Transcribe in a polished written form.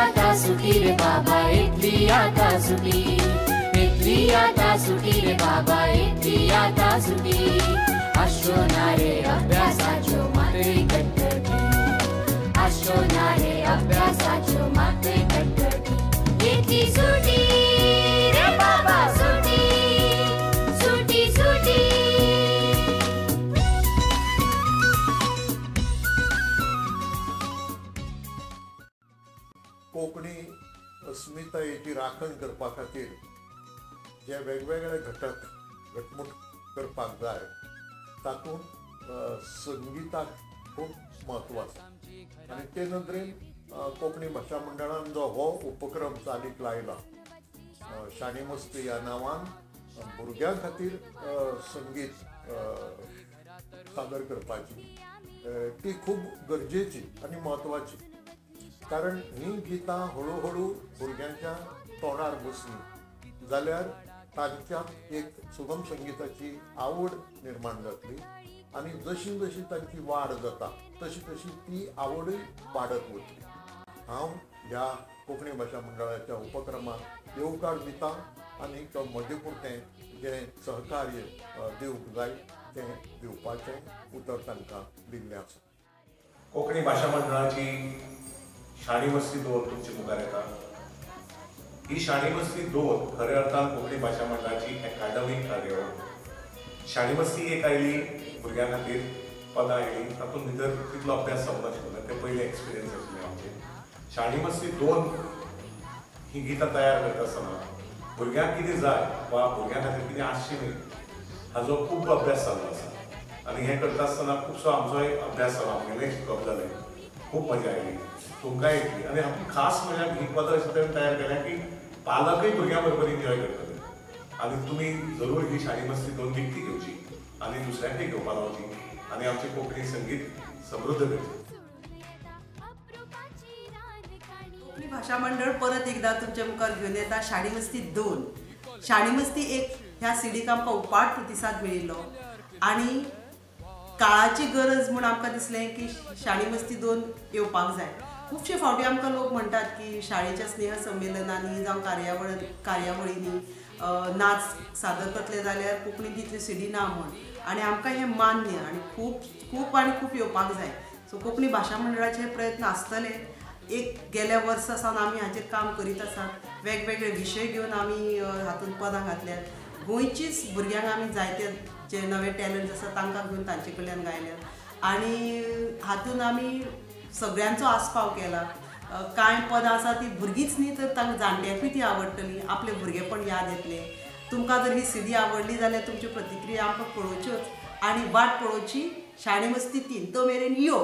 आता सुटी रे बाबा, येतली आता सुटी, येतली आता सुटी रे बाबा, येतली आता सुटी। आसच्यो ना रे अभ्यासाच्यो मातय कटकटी, आसच्यो ना रे अभ्यासाच्यो मातय कटकटी। येतली सुटी रे बाबा सुटी, सुटी सुटी। कोंकणी अस्मितायेची राखण करपा खातीर जे वेगवेगळे घटक घटमूट करपाक जाय तातूंत संगीताक खूब म्हत्व आसा आनी ते नदरेन कोंकणी भाशा मंडळान जो हो उपक्रम चालीक लायला शाणी मस्ती ह्या नांवान भुरग्यां खातीर संगीत सादर करपाची ती खूब गरजेची आनी म्हत्वाची, कारण ही गितां हळूहळू भुरग्यांच्या तोंडार बसली जाल्यार तांच्यांत एक सुगम संगीताची आवड निर्माण जातली आनी जशी जशी तांची वाड जाता तशी तशी ती आवडूय वाडत वतली। हांव ह्या कोंकणी भाशा मंडळाच्या उपक्रमाक येवकार दिता आनी म्हजे पुरतें जें सहकार्य दिवंक जाय तें दिवपाचें उतर तांकां दिल्लें आसा। कोंकणी भाशा मंडळाची शाणी मस्ती दोन तुमचे मुखार येता। ही शाणी मस्ती दोन खऱ्या अर्थान कोंकणी भाशा मंडळाची एकाडमीक कार्यावळ। शाणी मस्ती एक आयली भुरग्यां खातीर पदां आयली, तातूंत भितर तितलो अभ्यास जावंक नाशिल्लो, ते पयले एक्सपिरियन्स आशिल्ले आमचे। शाणी मस्ती दोन ही गितां तयार करता आसतना भुरग्यांक कितें जाय वा भुरग्यां खातीर कितें आसचें न्ही हाजो खूब अभ्यास जाल्लो आसा आनी हें करता आसतना खुबसो आमचोय अभ्यास जालो, आमगेलें शिकप जालें, खूब मजा आयली, तुमकां येतली। आनी हातूंत खास म्हणल्यार ही पदां अशे तरेन तयार केल्या की पालकय भुरग्यां बरोबर एन्जॉय करतले आनी तुमी जरूर ही शाणी मस्ती दोन विकती घेवची आनी दुसऱ्यांकय घेवपा लावची आनी आमचें कोंकणी संगीत समृद्ध करचें। कोंकणी भाशा मंडळ परत एकदा तुमच्या मुखार घेवन येता शाणी मस्ती दोन। शाणी मस्ती एक ह्या सिडीक आमकां उपाट प्रतिसाद मेळिल्लो आनी काळाची गरज म्हूण आमकां दिसलें की शाणी मस्ती दोन येवपाक जाय। खुबशे फावटी आमकां लोक म्हणटात की शाळेच्या स्नेह संमेलनांनी जावं कार्यावळींनी नाच सादर करतले जाल्यार कोंकणी तितली सिडी ना म्हूण, आनी आमकां हें मान्य आनी खूब खूब आनी खूब येवपाक जाय। सो कोंकणी भाशा मंडळाचे हे प्रयत्न आसतले। एक गेल्या वर्सा सावन आमी हाचेर काम करीत आसात, वेगवेगळे विशय घेवन आमी हातूंत पदां घातल्यात। गोंयचीच भुरग्यांक आमी जायते जे नवे टॅलंट्स आसा तांकां घेवन तांचे कडल्यान गायल्यात आनी हातूंत आमी सगळ्यांचो आस्पाव केला। कांय पदां आसा ती भुरगींच न्ही तर तांकां जाणट्यांकूय ती आवडटली, आपले भुरगेपण याद येतलें। तुमकां जर ही सिडी आवडली जाल्यार तुमच्यो प्रतिक्रिया आमकां पळोवच्योच आनी वाट पळोवची शाणी मस्ती तीन तो मेरेन यो।